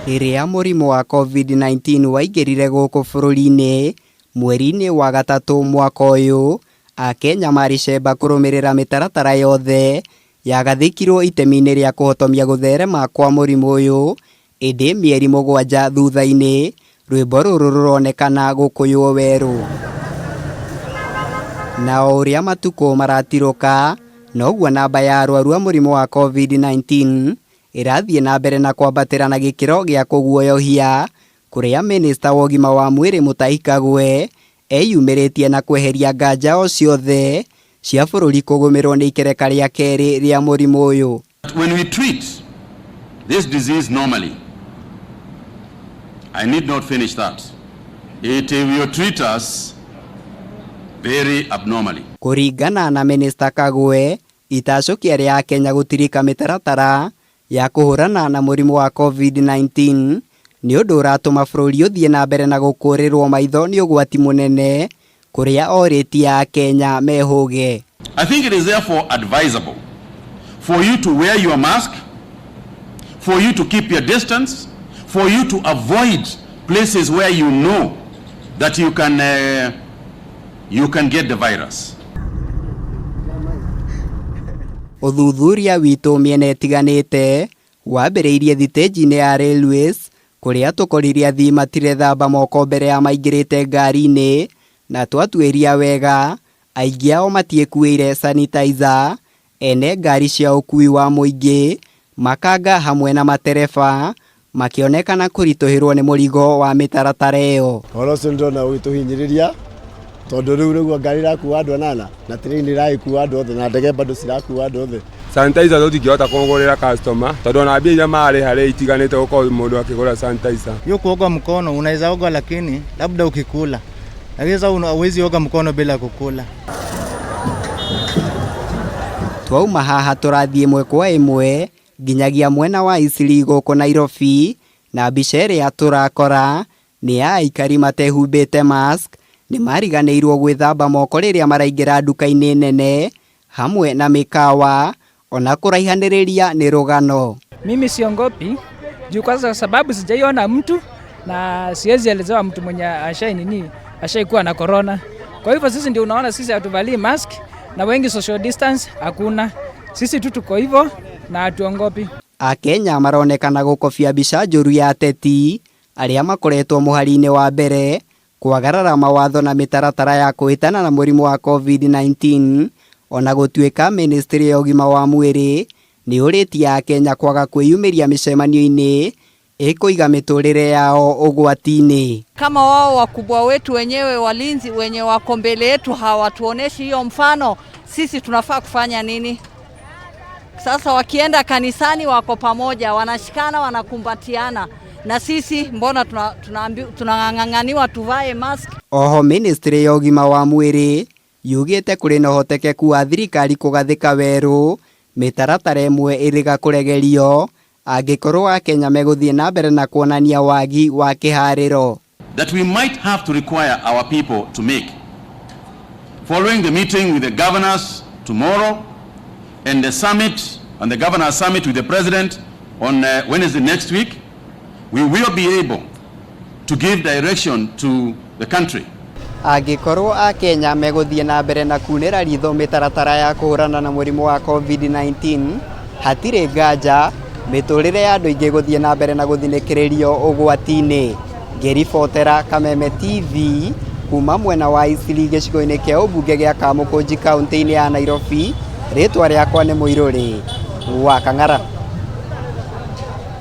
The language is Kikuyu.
Rĩrĩa mũrimũ wa COVID-19 waingĩrire gũkũ bũrũri-inĩ mweri-inĩ wa gatatũ mwaka ũyũ, Akenya marĩ cemba kũrũmĩrĩra mĩtaratara yothe yagathĩkirwo itemi-inĩ rĩa kũhotomia gũtherema kwa mũrimũ ũyũ, ĩndĩ mĩeri 7 thutha-inĩ rwĩmbo rũrũ rũronekana gũkũywo werũ. Na o ũrĩa matukũ maratirũka, noguo namba ya arwaru a mũrimũ wa COVID-19 ĩrathiĩ na mbere na kwambatĩra na gĩkĩro gĩa kũguoyohia, kũrĩa minista wa ũgima wa mwĩrĩ Mutahi Kagwe eyumĩrĩtie na kweheria nganja o ciothe cia bũrũri kũgũmĩrwo nĩ ikereka rĩa kerĩ rĩa mũrimũ ũyũ. When we treat this disease normally, I need not finish that. It will treat us very abnormally. Kũringana na Minista Kagwe, itacũkia rĩa Kenya gũtirika mĩtaratara ya kũhũrana na mũrimũ wa COVID-19 nĩ ũndũ ũratũma bũrũri ũthiĩ na mbere na gũkũrĩrwo maitho nĩ ũgwati mũnene kũrĩa orĩtie Akenya mehũge. I think it is therefore advisable for you to wear your mask, for you to keep your distance, for you to avoid places where you know that you can get the virus. Ũthuthuria witũ mĩena ĩtiganĩte wambĩrĩirie thitĩnji-inĩ ya Railways kũrĩa tũkorire athii matirethamba moko mbere ya maingĩrĩte ngari-inĩ, na twatuĩria wega aingĩ ao matiĩkuĩire sanitizer, ene ngari cia ũkuui wa mũingĩ, makanga hamwe na matereba makĩonekana kũritũhĩrwo nĩ mũrigo wa mĩtaratara ĩyo. Ũhoro ũcio nĩndĩrona ũgĩtũhinyĩrĩria tondũ rĩu nĩguo ngari ĩrakua andũ anana na train ĩragĩkua andũ othe na ndege bado cirakua andũ othe. Sanitizer tũtingĩhota kũgũrĩra customer tondũ ona mbia iria marĩha rĩ itiganĩte gũkorwo mũndũ akĩgũra sanitizer. Hiyo kuoga mkono unaweza oga, lakini labda ukikula, lakini sasa huwezi oga mkono bila kukula. Twauma haha tũrathiĩ ĩmwe kwa ĩmwe nginyagia mwena wa Eastleigh gũkũ Nairobi, na mbica ĩrĩa tũrakora nĩ ya aikari matehumbĩte mask nĩ mariganĩirwo gwĩthamba moko rĩrĩa maraingĩra nduka-inĩ nene hamwe na mĩkawa ona kũraihanĩrĩria nĩ rũgano. Mimi siongopi juu kwanza sababu sijaiona mtu na siwezi elezewa mtu mwenye ashai nini ashaikuwa na corona. Kwa hivyo sisi ndio unaona sisi hatuvalii mask na wengi social distance hakuna. Sisi tu tuko hivyo na hatuongopi. Akenya maronekana gũkobia mbica njũru ya ateti arĩa makoretwo mũhari-inĩ wa mbere kwagarara mawatho na mĩtaratara ya kũhĩtana na mũrimũ wa COVID-19, ona gũtuĩka ministry ya ũgima wa mwĩrĩ nĩ ũrĩtie Akenya kwaga kwĩyumĩria mĩcemanio-inĩ ĩkũiga mĩtũrĩre yao ũgwati-inĩ. Kama wao wakubwa wetu wenyewe walinzi wenye wako mbele yetu hawatuoneshi hiyo mfano, sisi tunafaa kufanya nini? Sasa wakienda kanisani wako pamoja, wanashikana, wanakumbatiana, na sisi mbona tunang'ang'aniwa tuvae mask? Oho ministry ya ũgima wa mwĩrĩ yugĩte kũrĩ na ũhotekeku wa thirikari kũgathĩka werũ mĩtaratara ĩmwe ĩrĩga kũregerio angĩkorwo Akenya megũthiĩ na mbere na kuonania wagi wa kĩharĩro. That we might have to require our people to make. Following the meeting with the governors tomorrow and the summit, and the governor's summit with the president on Wednesday next week, we will be able to give direction to the country. Angĩkorwo Akenya megũthiĩ na mbere na kunĩra ritho mĩtaratara ya kũhũrana na mũrimũ wa COVID-19, hatirĩ nganja mĩtũrĩre ya andũ aingĩ gũthiĩ na mbere na gũthinĩkĩrĩrio ũgwati-inĩ. Ngĩribotera Kameme TV kuma mwena wa Eastleigh gĩcigo-inĩ kĩa ũmbunge gĩa Kamũkũnji kaũntĩ-inĩ ya Nairobi, rĩtwa rĩakwa nĩ Mũirũrĩ wa Kang'ara.